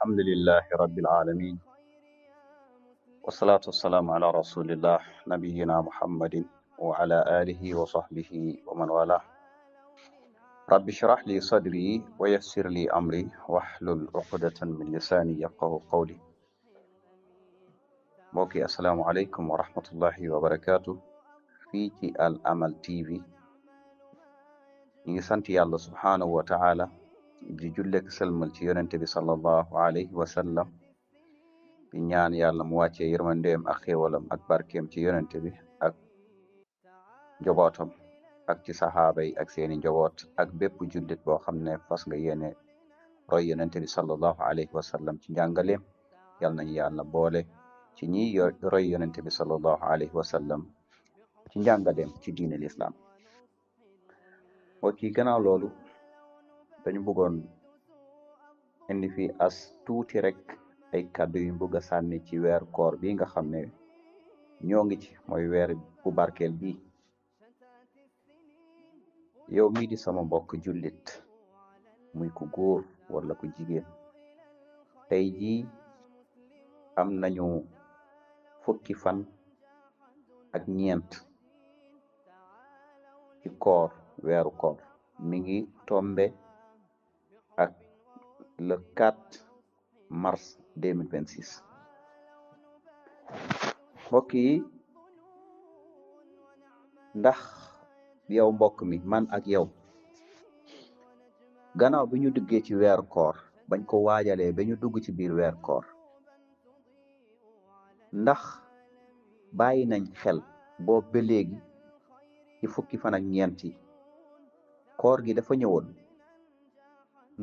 الحمد لله رب العالمين والصلاة والسلام على رسول الله نبينا محمد وعلى آله وصحبه ومن والاه رب اشرح لي صدري ويسر لي أمري واحلل عقدة من لساني يفقه قولي mbokki asalaamualeykum wa rahmatullahi wa barakaatu fii ci Al Amal TV ñi ngi sant yàlla subhaanahu wa taala di jullek sëlmal ci yonente bi sallallahu alayhi wa sallam di ñaan yàlla mu wàccee yërmandeem ak xéewalam ak barkeem ci yonente bi ak njobootam ak ci saxaaba yi ak seeni njoboot ak bépp jullit boo xam ne fas nga yéene roy yonente bi sallallahu alayhi wa sallam ci njàngaleem yal nañu yàlla boole ci ñi roy yonente bi sallallahu alayhi wa sallam ci njàngaleem ci diine l'islam mbokk yi gannaaw loolu dañu bëggoon indi fi as tuuti rek ay kàddu yu bëgg a sànni ci weeru koor bi nga xam ne ñoo ngi ci mooy weer bu barkeel bi yow mii di sama mbokk jullit muy ku góor wala ku jigéen tey jii am nañu fukki fan ak ñeent ci koor weeru koor mi ngi tombe ak le 4 mars 2026 mbokk yi ndax yow mbokk mi man ak yow gannaaw bi ñu duggee ci weeru koor bañ ko waajalee ba ñu dugg ci biir weeru koor ndax bàyyi nañ xel boobu ba léegi ci fukki fan ak ñeent yi koor gi dafa ñëwoon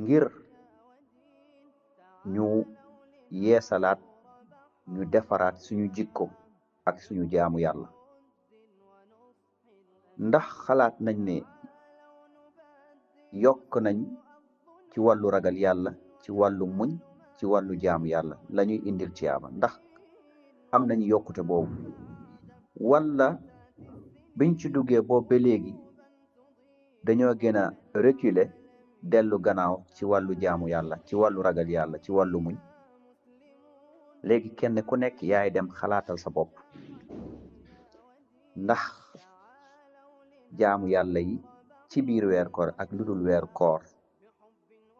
ngir ñu yeesalaat ñu defaraat suñu jikko ak suñu jaamu yàlla ndax xalaat nañ ne yokk nañ ci wàllu ragal yàlla ci wàllu muñ ci wàllu jaamu yàlla lañuy indil ci yaama ndax am nañ yokkute boobu wala biñ ci duggee boobu ba léegi dañoo gën a reculer dellu gannaaw ci wàllu jaamu yàlla ci wàllu ragal yàlla ci wàllu muñ léegi kenn ku nekk yaay dem xalaatal sa bopp ndax jaamu yàlla yi ci biir weer koor ak lu dul weer koor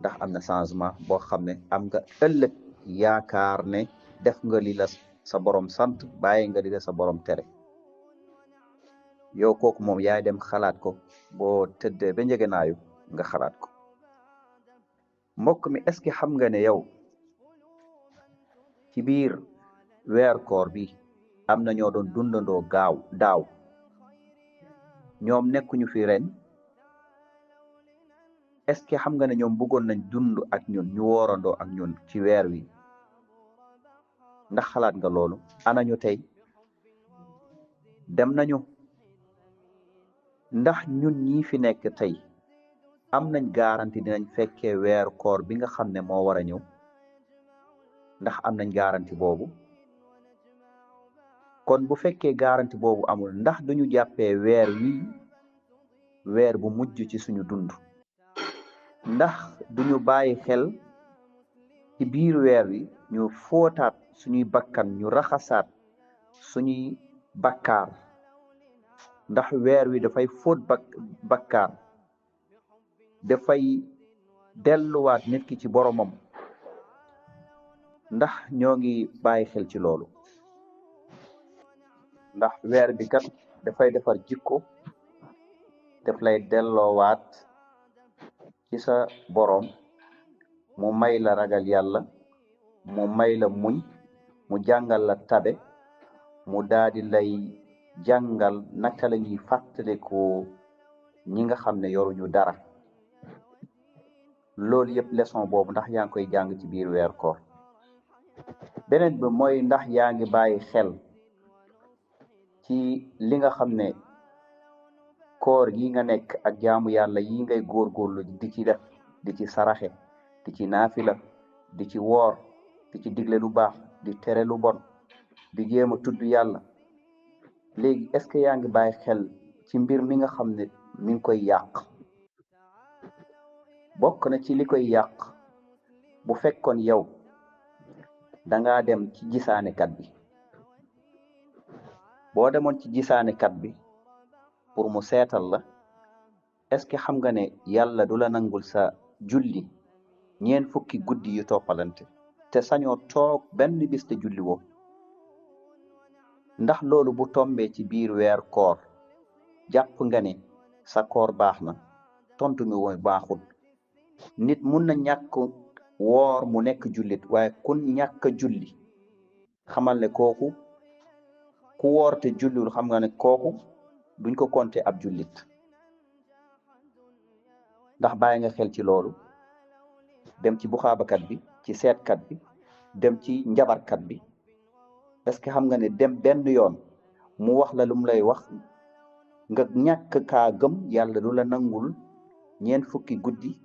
ndax am na changement boo xam ne am nga ëllëg yaakaar ne def nga li la sa borom sant bàyyi nga li la sa borom tere yow kooku moom yaay dem xalaat ko boo tëddee ba njëgënaayu nga xalaat ko mbokk mi est-ce que xam nga ne yow ci biir weer koor bi am na ñoo doon dundandoo daaw ñoom nekkuñu fi ren est-ce que xam nga ne ñoom bëggoon nañ dund ak ñun ñu woorandoo ak ñun ci weer wi ndax xalaat nga loolu anañu tey dem nañu ndax ñun ñi fi nekk tey am nañ garanti dinañ fekkee weeru koor bi nga xam ne moo war a ñëw ndax am nañ garanti boobu kon bu fekkee garanti boobu amul ndax duñu jàppee weer wi weer bu mujj ci suñu dund ndax duñu bàyyi xel ci biir weer wi ñu fóotaat suñuy bakkan ñu raxasaat suñuy bakkaar ndax weer wi dafay fóot bakkaar dafay delluwaat nit ki ci boromam ndax ñoo ngi bàyyi xel ci loolu ndax weer bi kat dafay defar jikko daf lay delloowaat ci sa borom mu may la ragal yàlla mu may la muñ mu jàngal la tabe mu daadi lay jàngal naka la ñuy fàttaliku ñi nga xam ne yoruñu dara loolu yëpp leçon boobu ndax yaa ngi koy jàng ci biir weer koor beneen bi mooy ndax yaa ngi bàyyi xel ci li nga xam ne koor gi nga nekk ak jaamu yàlla yi ngay góorgóorlu di ci def di ci saraxe di ci naafila di ci woor di ci digle lu baax di tere lu bon di jéem a tudd yàlla léegi est-ce que yaa ngi bàyyi xel ci mbir mi nga xam ne mi ngi koy yàq bokk na ci li koy yàq bu fekkoon yow dangaa dem ci gisaanekat bi. boo demoon ci gisaanekat bi pour mu seetal la, est-ce que xam nga ne yàlla du la nangul sa julli 40 guddi yu toppalante te sañoo toog benn bis te julli woo? ndax loolu bu tombee ci biir weer koor jàpp nga ne sa koor baax na? tontu mi mooy baaxul. nit mun na ñàkk woor mu nekk jullit, waaye kun ñàkk julli xamal ne kooku ku woor te julliwul xam nga ne kooku duñ ko compter ab jullit. ndax bàyyi nga xel ci loolu? dem ci buxaabakat bi, ci seetkat bi, dem ci njabarkat bi, est-ce que xam nga ne dem benn yoon mu wax la lum lay wax nga ñàkk kaa gëm, yàlla du la nangul 40 guddi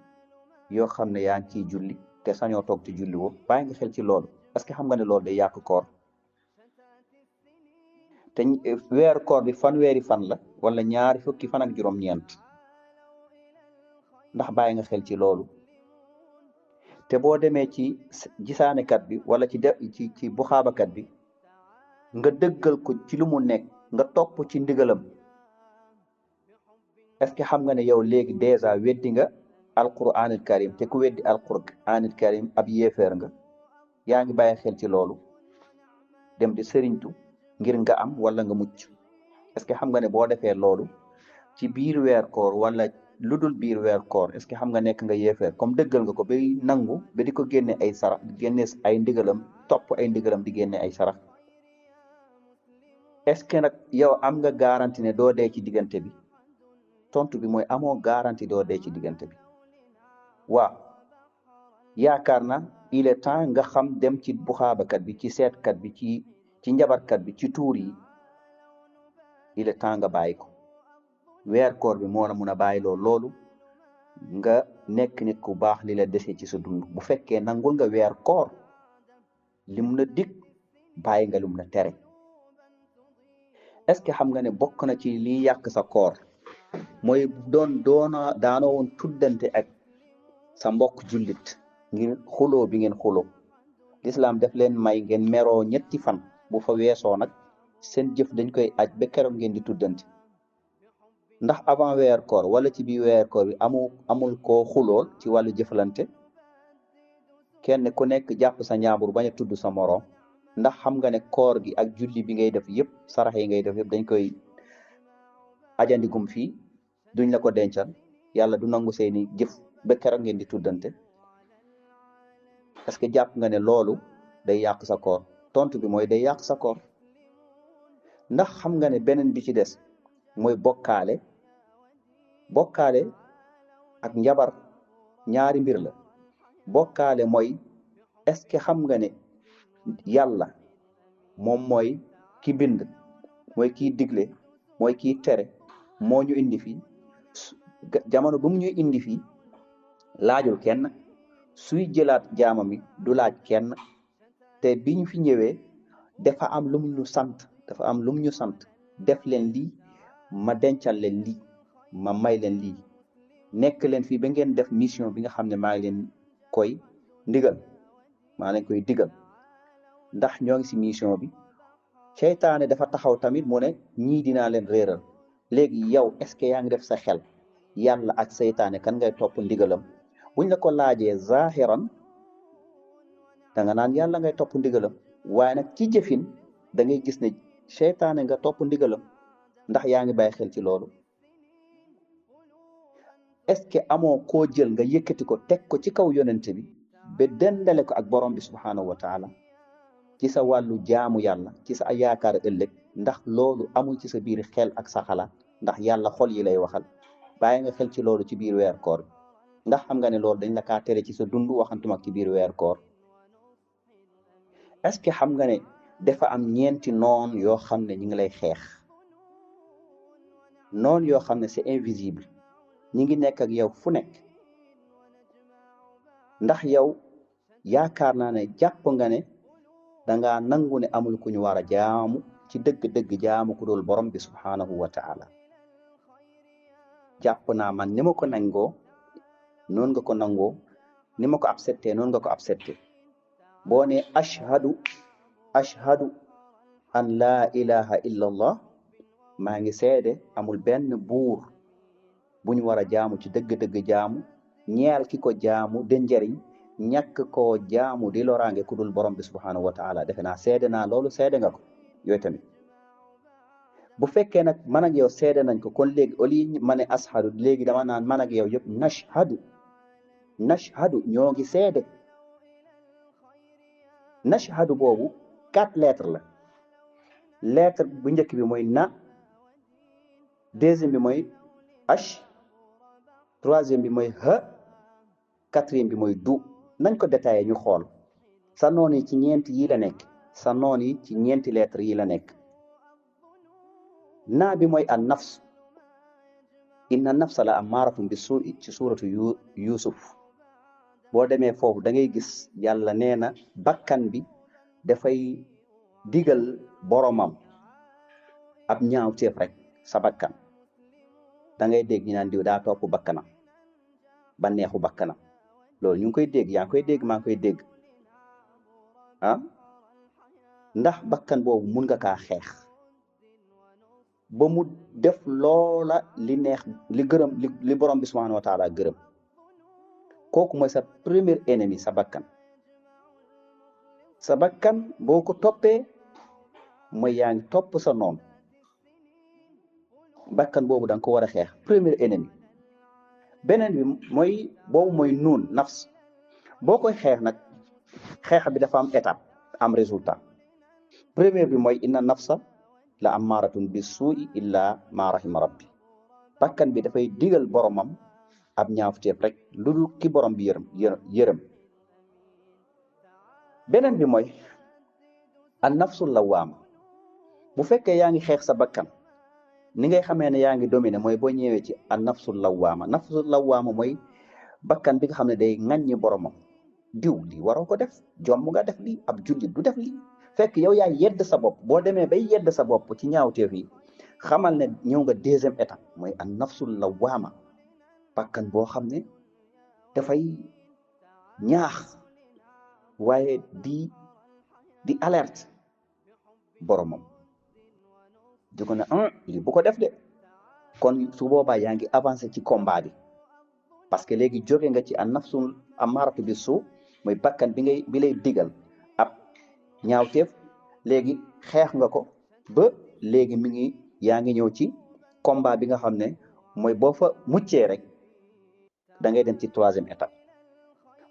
yoo xam ne yaa ngi ciy julli te sañoo toog te julli woo? bàyyi nga xel ci loolu? est-ce que xam nga ne loolu day yàq koor? te weeru koor bi fanweeri fan la wala 20 fan ak juróom-ñeent. ndax bàyyi nga xel ci loolu? te boo demee ci gisaanekat bi wala ci buxaabakat bi nga dëggal ko ci lu mu nekk, nga topp ci ndigalam, est-ce que xam nga ne yow léegi dèjà weddi nga alquranil karim? te ku weddi alquranil karim ab yéefeer nga. yaa ngi bàyyi xel ci loolu? dem di sëriñtu ngir nga am wala nga mucc. est-ce que xam nga ne boo defee loolu ci biir weer koor wala lu dul biir weer koor, est-ce que xam nga nekk nga yéefeer? comme dëggal nga ko ba nangu ba di ko génne ay sarax, di génne ay ndigalam, topp ay ndigalam, di génne ay sarax. est-ce que nag yow am nga garantie ne doo dee ci diggante bi? tontu bi mooy amoo garantie doo dee ci diggante bi. waaw, yaakaar na il est temps nga xam dem ci buxaabakat bi, ci seetkat bi, ci njabarkat bi, ci tuur yi. il est temps nga bàyyi ko. weer koor bi moo la mun a bàyyi loolu nga nekk nit ku baax li la dese ci sa dund. bu fekkee nangul nga weer koor lim la dig, bàyyi nga lum la tere. est-ce que xam nga ne bokk na ci liy yàq sa koor mooy daanoo woon tuddante ak sa mbokk jullit ngir xuloo bi ngeen xuloo. lislaam def leen may ngeen meroo 3 fan, bu fa weesoo nag seen jëf dañ koy aj ba keroog ngeen di tuddante. ndax avant weer koor wala ci biir weer koor bi amul koo xulool ci wàllu jëflante? kenn ku nekk jàpp sa ñaambur bañ a tudd sa moroom. ndax xam nga ne koor gi ak julli bi ngay def yëpp, sarax yi ngay def yëpp dañ koy ajandigum fii, duñ la ko dencal. yàlla du nangu seeni jëf ba keroog ngeen di tuddante. est-ce que jàpp nga ne loolu day yàq sa koor? tontu bi mooy day yàq sa koor. ndax xam nga ne beneen bi ci des mooy bokkaale ak njabar ñaari mbir la. bokkaale mooy, est-ce que xam nga ne yàlla moom mooy ki bind, mooy kiy digle, mooy kiy tere, moo ñu indi fii. jamono bu mu ñuy indi fii laajul kenn, suy jëlaat jaamam yi du laaj kenn. te bi ñu fi ñëwee dafa am lum ñu sant, def leen lii, ma dencal leen lii, ma may leen lii, nekk leen fii ba ngeen def mission bi nga xam ne maa ngi leen koy digal. ndax ñoo ngi si mission bi. seytaane dafa taxaw tamit mu ne ñii dinaa leen réeral. léegi yow est-ce que yaa ngi def sa xel yàlla ak seytaane kan ngay topp ndigalam? buñ la ko laajee zahiran danga naan yàlla ngay topp ndigalam, waaye nag ci jëfin da ngay gis ne seytaane nga topp ndigalam. ndax yaa ngi bàyyi xel ci loolu? est-ce que amoo koo jël nga yëkkati ko teg ko ci kaw yonente bi ba dendale ko ak borom bi subhanahu wa taala ci sa wàllu jaamu yàlla, ci sa yaakaar ëllëg? ndax loolu amul ci sa biir xel ak sa xalaat? ndax yàlla xol yi lay waxal. bàyyi nga xel ci loolu ci biir weer koor bi? ndax xam nga ne loolu dañ la kaa tere ci sa dund, waxantuma ci biir weer koor? est-ce que xam nga ne dafa am 4 noon yoo xam ne ñi ngi lay xeex? noon yoo xam ne c'est invisible, ñi ngi nekk ak yow fu nekk. ndax yow yaakaar naa ne jàpp nga ne dangaa nangu ne amul ku ñu war a jaamu ci dëgg-dëgg jaamu ku dul borom bi subhanahu wa taala? jàpp naa man ni ma ko nangoo noonu nga ko nangoo, ni ma ko accepté noonu nga ko accepté. boo ne ashhadu an laa ilaha illa allah maa ngi seede amul benn buur bu ñu war a jaamu ci dëgg-dëgg jaamu ñeel ki ko jaamu de njëriñ ñàkk koo jaamu di loraange ku dul borom bi subhanahu wa taala. defe naa seede naa loolu seede nga ko yooyu tamit. bu fekkee nag man ak yow seede nañ ko kon léegi au lieu ma ne ashadu léegi dama naan man ak yow yëpp nashhadu ñoo ngi seede. nashhadu boobu 4 lettres la. lettre bu njëkk bi mooy na, deuxième bi mooy ash, troisième bi mooy ha, quatrième bi mooy du. nañ ko détaillé ñu xool. sa noon yi ci ñeenti yi la nekk. sa noon yi ci ñeenti lettres yi la nekk. naa bi mooy an nafs. inna nafsa la amaaratun bi suu ci suuratu Yuusuf. boo demee foofu da ngay gis yàlla nee na bakkan bi dafay digal boromam ab ñaawteef rek. sa bakkan da ngay dégg ñu naan diw daa topp bakkanam ba neexu bakkanam. loolu ñu ngi koy dégg, yaa ngi koy dégg, maa ngi koy dégg. ndax bakkan boobu mun nga kaa xeex ba mu def loola li neex li gërëm li borom bi subhanahu wa taala gërëm. kooku mooy sa premier ennemi, sa bakkan. sa bakkan boo ko toppee mooy yaa ngi topp sa noon. bakkan boobu da nga ko war a xeex, premier ennemi. beneen bi mooy boobu mooy nuun nafs. boo koy xeex nag xeex bi dafa am étape am résultat. première bi mooy inna nafsa la amaaratun bi suu'i illa ma rahima rabbi. bakkan bi dafay digal boromam ab ñaawteef rek lu dul ki borom bi yërëm. beneen bi mooy an nafsul lawaama. bu fekkee yaa ngi xeex sa bakkan ni ngay xamee ne yaa ngi dominé mooy boo ñëwee ci an nafsul lawaama. nafsul lawaama mooy bakkan bi nga xam ne day ŋàññi boromam. diw lii waroo ko def, jomb nga def lii, ab jullit du def lii. fekk yow yaa yedd sa bopp. boo demee bay yedd sa bopp ci ñaawteef yi xamal ne ñëw nga deuxième étape mooy an nafsul lawaama. bakkan boo xam ne dafay ñaax waaye di alerte boromam di ko ne lii bu ko def de. kon su boobaa yaa ngi avancé ci combat bi parce que léegi jóge nga ci an nafsul amaaratu bi suu mooy bakkan bi lay digal ab ñaawteef. léegi xeex nga ko ba léegi yaa ngi ñëw ci combat bi nga xam ne mooy boo fa muccee rek da ngay dem ci troisième étape.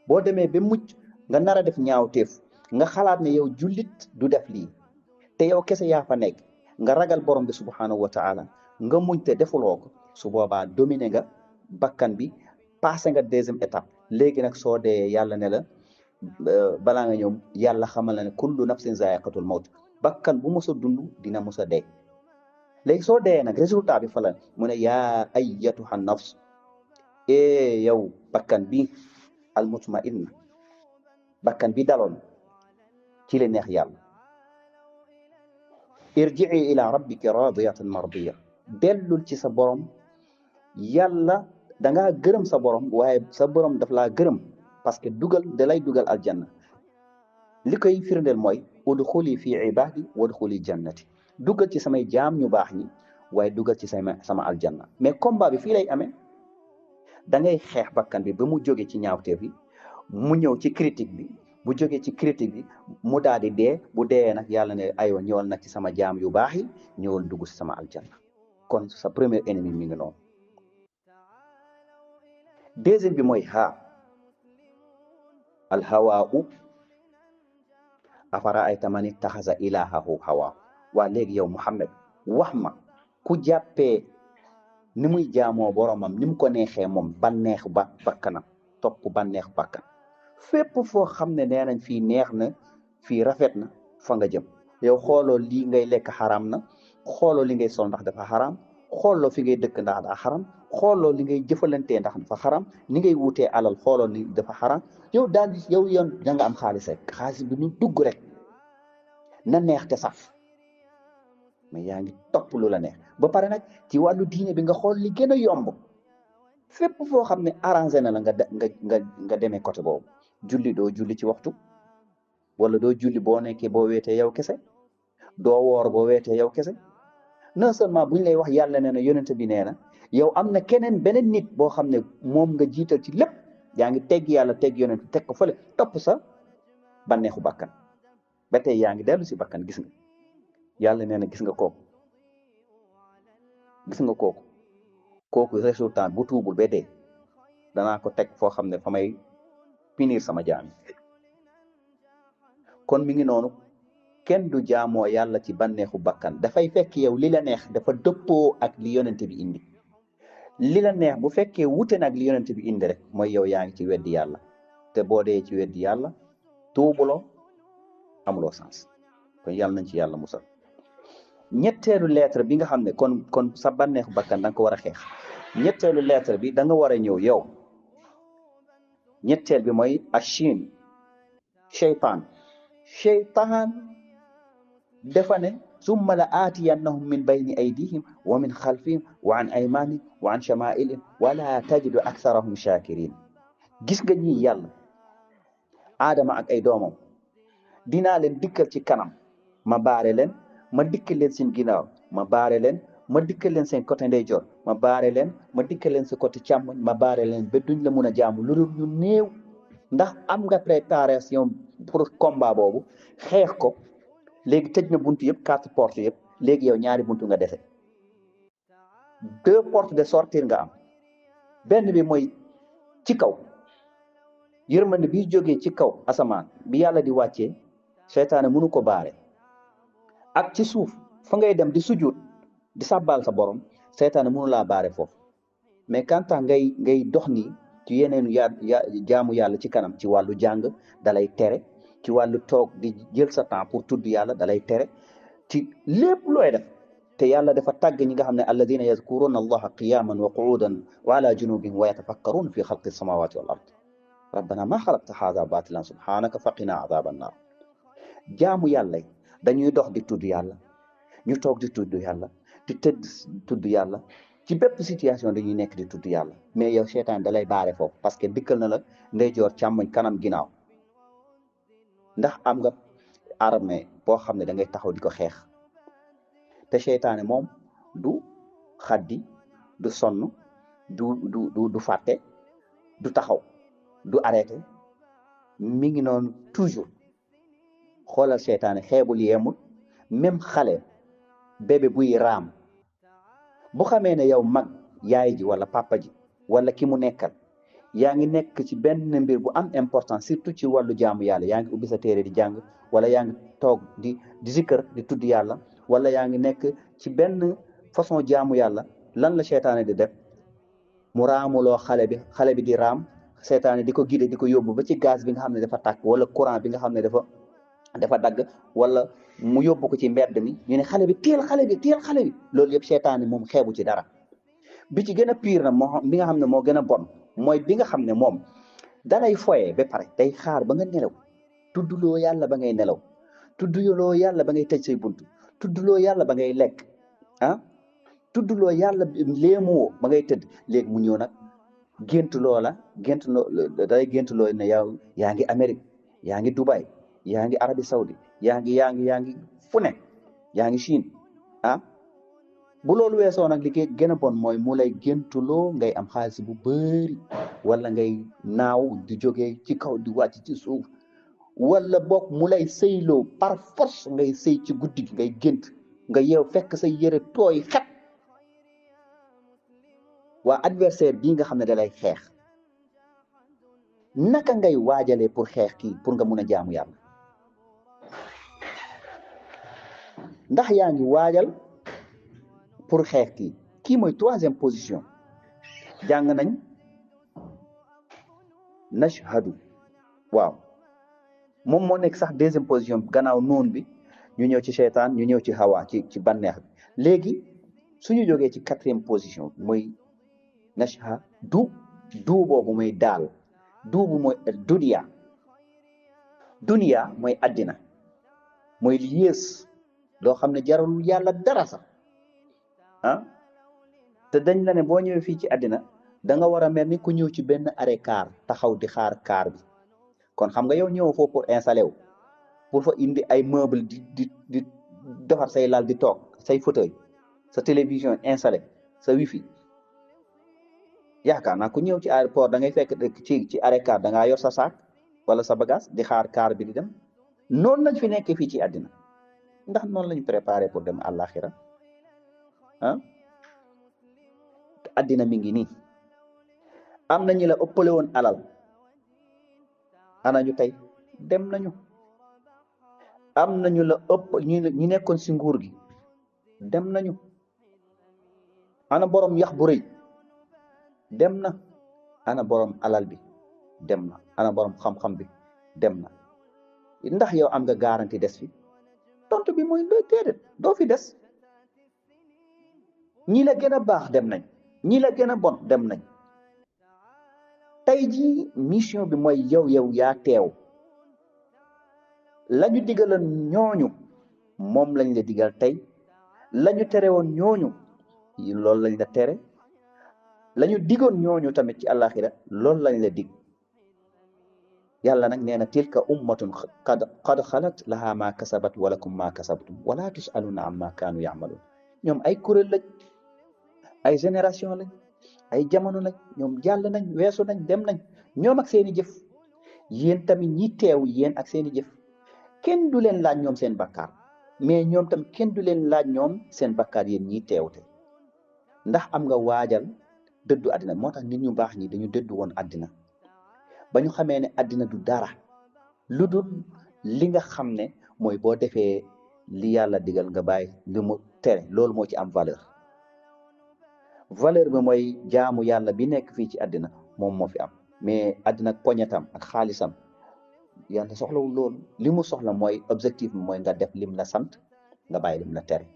boo demee ba mucc nga nar a def ñaawteef nga xalaat ne yow jullit du def lii te yow kese yaa fa nekk nga ragal borom bi subhanahu wa taala nga muñ te defuloo ko. su boobaa dominé nga bakkan bi, passé nga deuxième étape. léegi nag soo dee yàlla ne la balaa nga ñëw yàlla xamal na ne kullu nafsin zaiqatul mawt. bakkan bu mos a dund dina mos a dee. léegi soo dee nag résultat bi fa la mu ne yaa ayyatuha nafs, yow bakkan bi al mutmainna, bakkan bi daloon ci li neex yàlla. irji'i ila rabbiki radiyatan mardiya. dellul ci sa borom. yàlla dangaa gërëm sa borom waaye sa borom daf laa gërëm parce que da lay dugal aljanna. li koy firndeel mooy udxuli fi ibadi wadxuli jannati. dugal ci samay jaam ñu baax ñi waaye dugal ci sama aljanna. mais combat bi fii lay amee. da ngay xeex bakkan bi ba mu jóge ci ñaawteef yi mu ñëw ci critique bi. bu jógee ci critique bi mu daal di dee. bu dee nag yàlla ne aywa ñëwal nag ci sama jaam yu baax yi ñëwal dugg ci sama aljanna. kon sa premier ennemi mi ngi noonu. deuxième bi mooy alhawaau afara ayta man ittaxasa ilahahu hawa. waa léegi yow Muhammad wax ma ku jàppee ni muy jaamoo boromam ni mu ko neexee moom banneexu bakkanam topp banneexu bakkan. fépp foo xam ne nee nañ fii neex na fii rafet na fa nga jëm. yow xooloo lii ngay lekk xaram na, xooloo li ngay sol ndax dafa xaram, xooloo fi ngay dëkk ndax daa xaram, xooloo li ngay jëfalantee ndax dafa xaram, ni ngay wutee alal xooloo li dafa xaram. yow daal yow yoon da nga am xaalis rek, xaalis bi ñu dugg rek na neex te saf, mais yaa ngi topp lu la neex. ba pare nag ci wàllu diine bi nga xool li gën a yomb. fépp foo xam ne arrangé na la nga demee côté boobu. julli doo julli ci waxtu, wala doo julli boo nekkee boo weetee yow kese doo woor boo weetee yow kese non seulement buñ lay wax yàlla nee na yonent bi nee na yow am na keneen beneen nit boo xam ne moom nga jiital ci lépp yaa ngi tegg yàlla tegg yonent teg ko fële topp sa bànneexu bakkan ba tey yaa ngi dellu si bakkan gis nga yàlla nee na gis nga kooku résultat bu tuubul ba dee danaa ko teg foo xam ne fa may punir sama jaam kon mi ngi noonu kenn du jaamoo yàlla ci bànneexu bakkan dafay fekk yow li la neex dafa dëppoo ak li yonent bi indi li la neex bu fekkee wute nag li yonent bi indi rek mooy yow yaa ngi ci weddi yàlla te boo dee ci weddi yàlla tuubuloo amuloo sens kon yàlla nañ ci yàlla musal ñetteelu lettre bi nga xam ne kon sa bànneexu bakkan da nga ko war a xeex ñetteelu lettre bi da nga war a ñëw yow ñetteel bi mooy achin cheytaan dafa ne summa la aatiyannahum min bayni aydihim wa min xalfihim wa an aymanihim wa an chamailihim wala tajidu aktharahum shakirin gis nga ñi yàlla aadama ak ay doomam dinaa leen dikkal ci kanam ma baare leen ma dikkal leen seen ginnaaw ma baare leen ma dikkal leen seen côté ndeyjoor ma baare leen ma dikkal leen seen côté càmmoñ ma baare leen ba duñ la mun a jaamu lu dul ñu néew ndax am nga préparation pour combat boobu xeex ko léegi tëj na buntu yëpp 4 portes yëpp léegi yow ñaari buntu nga dese 2 portes de sortir nga am benn bi mooy ci kaw yërmande bi jógee ci kaw asamaan bi yàlla di wàccee seytaane mënu ko baare ak ci suuf fa ngay dem di sujjuut di sàbbaal sa borom seytaane mënu laa baare foofu mais quand ngay dox nii ci yeneenu jaamu yàlla ci kanam ci wàllu jàng dalay tere ci wàllu toog di jël sa temps pour tudd yàlla dalay tere ci lépp looy def te yàlla dafa tàgg ñi nga xam ne alladina yazkuruna allaha qiyaman wa qu'udan wa ala junubihim wa yatafakkaruna fi xalqi samawati wal ard rabbana ma xalaqta haada batilan subhanaka faqina adaba annar jaamu yàlla dañuy dox di tudd yàlla ñu toog di tudd yàlla di tëdd tudd yàlla ci bépp situation dañuy nekk di tudd yàlla mais yow seytaan da lay baare foofu parce que dikkal na la ndeyjoor càmmoñ kanam ginnaaw ndax am nga armée boo xam ne da ngay taxaw di ko xeex te seytaane moom du xaddi du sonn du fàtte du taxaw du arrêté mi ngi noonu toujours xoolal seytaane xeebul yeemul même xale bébé buy raam bu xamee ne yow mag yaay ji wala papa ji wala ki mu nekkal yaa ngi nekk ci benn mbir bu am importance surtout ci wàllu jaamu yàlla yaa ngi ubbi sa téere di jàng wala yaa ngi toog di zikkër di tudd yàlla wala yaa ngi nekk ci benn façon jaamu yàlla lan la seytaane di def mu raamuloo xale bi di raam seytaane di ko guider di ko yóbbu ba ci gaz bi nga xam ne dafa tàkk wala courant bi nga xam ne dafa dagg wala mu yóbbu ko ci mbedd mi ñu ne xale bi teel xale bi loolu yëpp seytaane moom xeebu ci dara bi ci gën a pire na moo bi nga xam ne moo gën a bon mooy bi nga xam ne moom dalay foye ba pare day xaar ba nga nelaw tuddloo yàlla ba ngay nelaw tuddloo yàlla ba ngay tëj say bunt tuddloo yàlla ba ngay lekk tuddloo yàlla léemuwoo ba ngay tëdd léegi mu ñëw nag day géntuloo ne yow yaa ngi Amérique yaa ngi Dubai yaa ngi Arabie Saoudi yaa ngi fu ne yaa ngi Chine bu loolu weesoo nag li gën a bon mooy mu lay géntuloo ngay am xaalis bu bëri wala ngay naaw di jógee ci kaw di wàcc ci suuf wala boog mu lay sëyloo par force ngay sëy ci guddi gi ngay gént nga yeew fekk say yëre tooy xet waa adversaire bii nga xam ne da lay xeex naka ngay waajalee pour xeex kii pour nga mun a jaamu yàlla ndax yaa ngi waajal pour xeex kii mooy 3e position jàng nañ nashhadu waaw moom moo nekk sax 2e position gannaaw noon bi ñu ñëw ci seytaan ñu ñëw ci hawa ci bànneex bi léegi suñu jógee ci 4e position mooy nashhadu du boobu mooy daal du bu mooy dunia mooy addina mooy li yées loo xam ne jarul yàlla dara sax te dañ la ne boo ñëwee fii ci àddina da nga war a mel ni ku ñëw ci benn arrêt car taxaw di xaar car bi kon xam nga yow ñëw foofu pour installé wu pour fa indi ay meuble di defar say lal di toog say fauteuil sa télévision installé sa wifi yaakaar naa ku ñëw ci aéroport da ngay fekk ci arrêt car da ngaa yor sa saak wala sa bagage di xaar car bi di dem noonu lañ fi nekkee fii ci àddina ndax noonu lañ préparé pour dem àllaaxira ah àddina mi ngi nii am na ñu la ëppale woon alal ana ñu tey dem nañu am na ñu la ëpp ñu nekkoon si nguur gi dem nañu ana borom yax bu rëy dem na ana borom alal bi dem na ana borom xam-xam bi dem na ndax yow am nga garantie des fi tontu bi mooy déedéet doo fi des ñi la gën a baax dem nañ ñi la gën a bon dem nañ tey jii mission bi mooy yow yaa teew lañu digaloon ñooñu moom lañ la digal tey lañu tere woon ñooñu loolu lañ la tere lañu digoon ñooñu tamit ci àllaaxira loolu lañ la dig yàlla nag nee na tilka ummatun qad xalat laha ma kasabat walakum ma kasabtum wala tusaluna amma kaanu yamaluun ñoom ay kuréel lañ ay génération lañ ay jamono lañ ñoom jàll nañ weesu nañ dem nañ ñoom ak seeni jëf yéen tamit ñi teew yéen ak seeni jëf kenn du leen laaj ñoom seen bakkaar mais ñoom tamit kenn du leen laaj ñoom seen bakkaar yéen ñi teew te ndax am nga waajal dëddu àddina moo tax nit ñu baax ñi dañu dëddu woon àddina ba ñu xamee ne àddina du dara lu dul li nga xam ne mooy boo defee li yàlla digal nga bàyyi li mu tere loolu moo ci am valeur bi mooy jaamu yàlla bi nekk fii ci àddina moom moo fi am mais àddina poñetam ak xaalisam yàlla soxlawul loolu li mu soxla mooy objectif bi mooy nga def lim la sant nga bàyyi lim la tere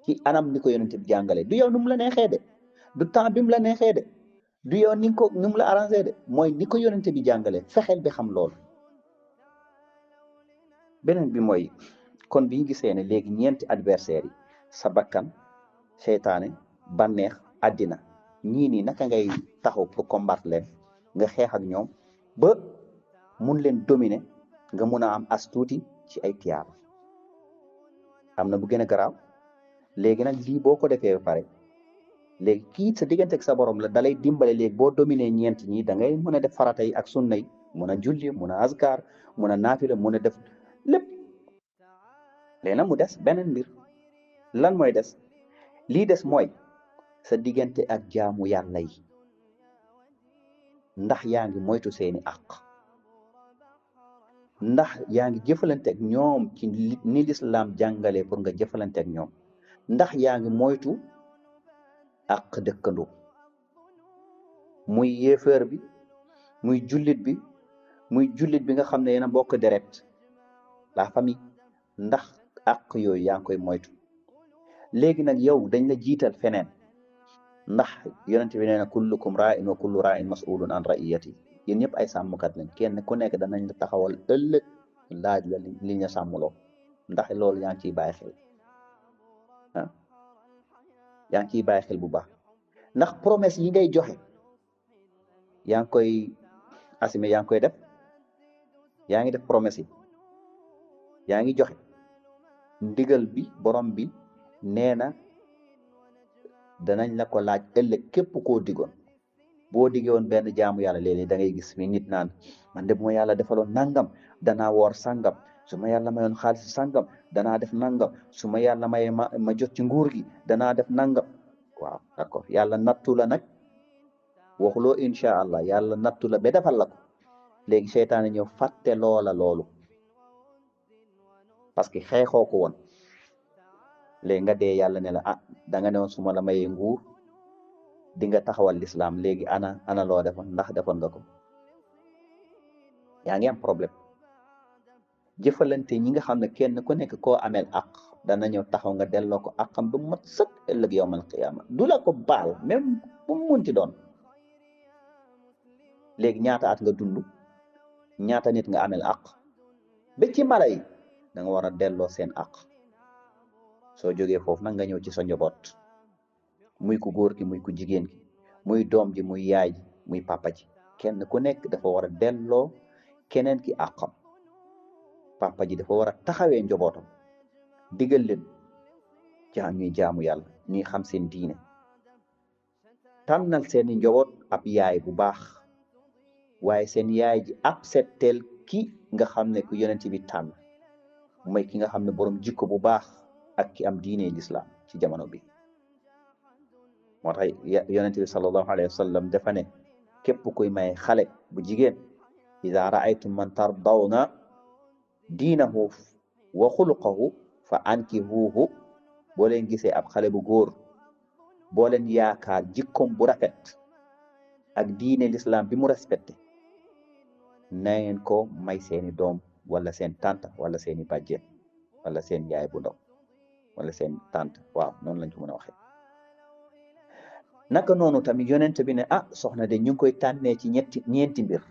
ci anam ni ko yonent bi jàngale du yow nu mu la neexee de du temps bi mu la neexee de du yow ni ko ni mu la arrangé de mooy ni ko yonent bi jàngale fexeel bi xam loolu beneen bi mooy kon bi ñu gisee ne léegi ñeenti adversaire yi sa bakkan seytaane bànneex àddina ñii nii naka ngay taxaw pour combattre leen nga xeex ak ñoom ba mun leen dominer nga mun a am as tuuti ci ay tiyaaba am na bu gën a garaaw léegi nag lii boo ko defee ba pare léegi kii sa diggante ak sa borom la dalay dimbale léegi boo dominer ñeent ñi da ngay mën a def farata yi ak sunna yi mun a julli mun a azkar mun a naafila mun a def lépp léegi nag mu des beneen mbir lan mooy des lii des mooy sa diggante ak jaamu yàlla yi ndax yaa ngi moytu seeni àq ndax yaa ngi jëfalante ak ñoom ci ni lislaam jàngale pour nga jëfalante ak ñoom ndax yaa ngi moytu àq dëkkandoo muy yéeféer bi muy jullit bi nga xam ne yéen a bokk deret la famille ndax àq yooyu yaa ngi koy moytu léegi nag yow dañ la jiital feneen ndax yonent bi nee na kullukum raa'in wa kullu raa'in mas'ulun an ra'iyati yéen ñëpp ay sàmmkat lañ kenn ku nekk danañ la taxawal ëllëg laaj la li ñu sàmmloo ndax loolu yaa ngi ciy bàyyi xel ah yaa ngi ciy bàyyi xel bu baax ndax promesse yi ngay joxe yaa ngi koy assumer yaa ngi koy def yaa ngi def promesse yi yaa ngi joxe ndigal bi borom bi nee na danañ la ko laaj ëllëg képp koo digoon boo diggee woon benn jaamu yàlla léeg-léeg da ngay gis fi nit naan man de bu ma yàlla defaloon nangam danaa woor sangam su ma yàlla mayoon xaalis sangam danaa def nangam su ma yàlla maye ma jot ci nguur gi danaa def nangam waaw d'accord yàlla nattu la nag waxuloo incha allah yàlla nattu la ba defal la ko léegi seytaane ñëw fàtte loola loolu parce que xeexoo ko woon léegi nga dee yàlla ne la ah da nga ne woon su ma la mayee nguur di nga taxawal lislaam léegi ana loo defoon ndax defoon nga ko yaa ngi am problème jëfalante ñi nga xam ne kenn ku nekk koo ameel àq dana ñëw taxaw nga delloo ko àqam ba mat sëkk ëllëg yawmal qiyaama du la ko baal même bu mu munti doon léegi ñaata at nga dund ñaata nit nga ameel àq ba ci mala yi da nga war a delloo seen àq soo jógee foofu nag nga ñëw ci sa njaboot muy ku góor ki muy ku jigéen ki muy doom ji muy yaay ji muy papa ji kenn ku nekk dafa war a delloo keneen ki àqam papa ji dafa war a taxawee njobootam digal leen ñuy jaamu yàlla ñuy xam seen diine tànnal seeni njaboot ab yaay bu baax waaye seen yaay ji accepteel ki nga xam ne ku yonent bi tànn mooy ki nga xam ne borom jikko bu baax ak ki am diine l'islam ci jamono bi moo tax yonent bi sallallahu alayhi wa sallam dafa ne képp kuy may xale bu jigéen ida raaytum man tardawna diinahu wa xuluqahu fa ankihuuhu boo leen gisee ab xale bu góor boo leen yaakaar jikkoom bu rafet ak diine l'islam bi mu respecté na ngeen ko may seeni doom wala seen tante wala seeni bàjjen wala seen yaay bu ndaw wala seen tante waaw noonu lañ ko mën a waxee naka noonu tamit yonent bi ne soxna de ñu ngi koy tànnee ci ñeenti mbir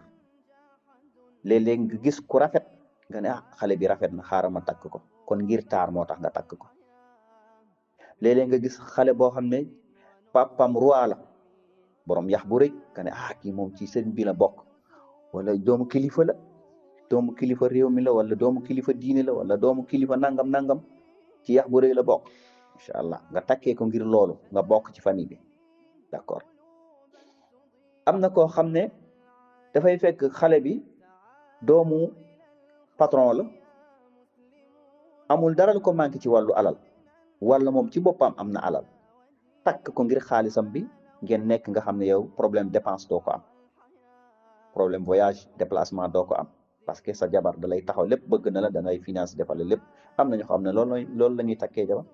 léeg-léeg nga gis ku rafet nga ne xale bi rafet na xaaral ma takk ko kon ngir taar moo tax nga takk ko léeg-léeg nga gis xale boo xam ne papam roi la borom yax bu rëy nga ne kii moom ci seen bi la bokk wala doomu kilifa la doomu kilifa réew mi la wala doomu kilifa diine la wala doomu kilifa nangam ci yax bu rëy la bokk incha allah nga takkee ko ngir loolu nga bokk ci famille bi d'accord am na koo xam ne dafay fekk xale bi doomu patron la amul dara lu ko manqué ci wàllu alal wala moom ci boppam am na alal takk ko ngir xaalisam bi ngeen nekk nga xam ne yow problème dépense doo ko am problème voyage déplacement doo ko am parce que sa jabar da lay taxaw lépp bëgg na la da ngay finance defal lépp am na ñoo xam ne loolu la ñuy takkee jabar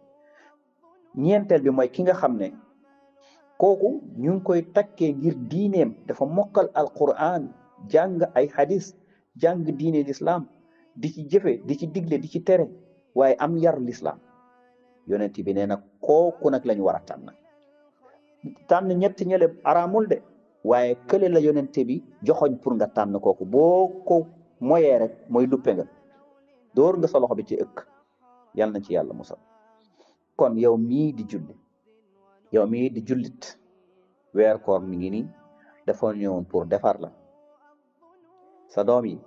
ñeenteel bi mooy ki nga xam ne kooku ñu ngi koy takkee ngir diineem dafa mokkal alquran jàng ay hadis jàng diine l'islam di ci jëfe di ci digle di ci tere waaye am yar l'islam yonent bi nee na kooku nag la ñu war a tànn ñetti ñële araamul de waaye kële la yonent bi joxoñ pour nga tànn kooku boo ko moyee rek mooy luppe nga door nga sa loxo bi ci ëkk yal na ci yàlla musal kon yow mii di julli yow mii di jullit weer koor mi ngi nii dafa ñëwoon pour defar la sa doom yi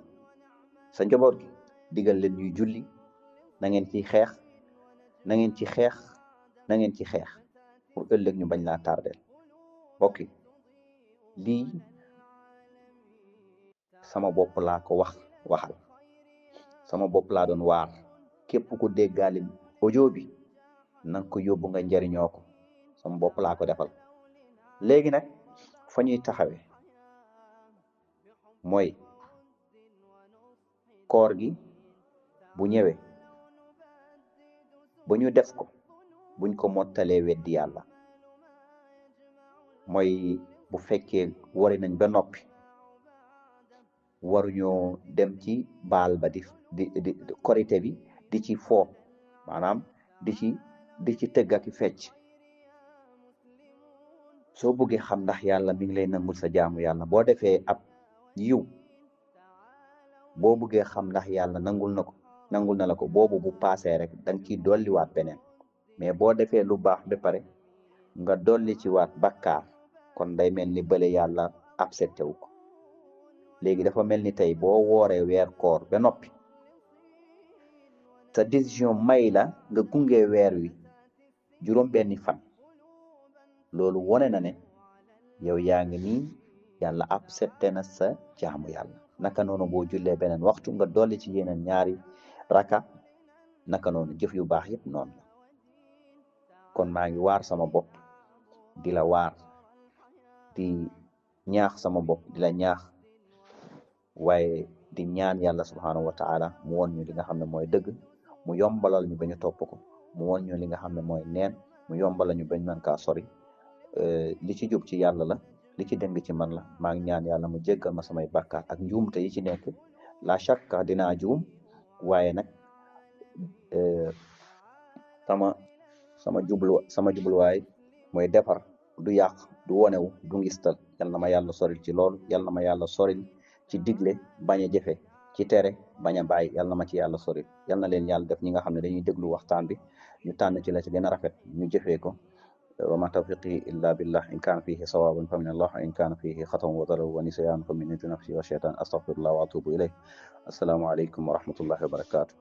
sa njaboot gi digal leen ñuy julli na ngeen ci xeex na ngeen ci xeex na ngeen ci xeex pour ëllëg ñu bañ laa tardeel mbokk yi lii sama bopp laa ko waxal sama bopp laa doon waar képp ku déggaale audio bi na nga ko yóbbu nga njariñoo ko sama bopp laa ko defal léegi nag fa ñuy taxawee mooy koor gi bu ñëwee ba ñu def ko buñ ko mottalee weddi yàlla mooy bu fekkee wari nañ ba noppi waruñoo dem ci baal ba di korité bi di ci foo maanaam di ci tëgg ak fecc soo bëggee xam ndax yàlla mi ngi lay nangul sa jaamu yàlla boo defee ab yiw boo bëggee xam ndax yàlla nangul na la ko boobu bu paasee rek danga ciy dolliwaat beneen mais boo defee lu baax ba pare nga dolli ci waat bakkaar kon day mel ni bële yàlla accepté wu ko léegi dafa mel ni tey boo wooree weer koor ba noppi sa décision may la nga gunge weer wi juróom-benni fan loolu wone na ne yow yaa ngi nii yàlla accepté na sa jaamu yàlla naka noonu boo jullee beneen waxtu nga dolli ci yeneen ñaari raka naka noonu jëf yu baax yëpp noonu la kon maa ngi waar sama bopp di la waar di ñaax sama bopp di la ñaax waaye di ñaan yàlla subhanahu wa taala mu won ñu li nga xam ne mooy dëgg mu yombalal ñu ba ñu topp ko mu won ñu li nga xam ne mooy neen mu yombalal ñu bañ mën kaa sori li ci jub ci yàlla la li ci dëng ci man la maa ngi ñaan yàlla mu jéggal ma samay bàkkaar ak njuumte yi ci nekk la shakka dinaa juum waaye nag sama jubluwaay mooy defar du yàq du wonewu du ngistal yal na ma yàlla soril ci loolu yal na ma yàlla soril ci digle bañ a jëfe ci tere bañ a bàyyi yal na ma ci yàlla soril yal na leen yàlla def ñi nga xam ne dañuy déglu waxtaan bi ñu tànn ci la ci gën a rafet ñu jëfee ko wa ma tawfiqi illa billah in kana fihi sawabun fa min Allah wa in kana fihi xatan wa darar wa nisyan fa min indi nafsi wa shaytan astaghfirullah wa atubu ilayh. Assalamu alaykum wa rahmatullahi wa barakatuh.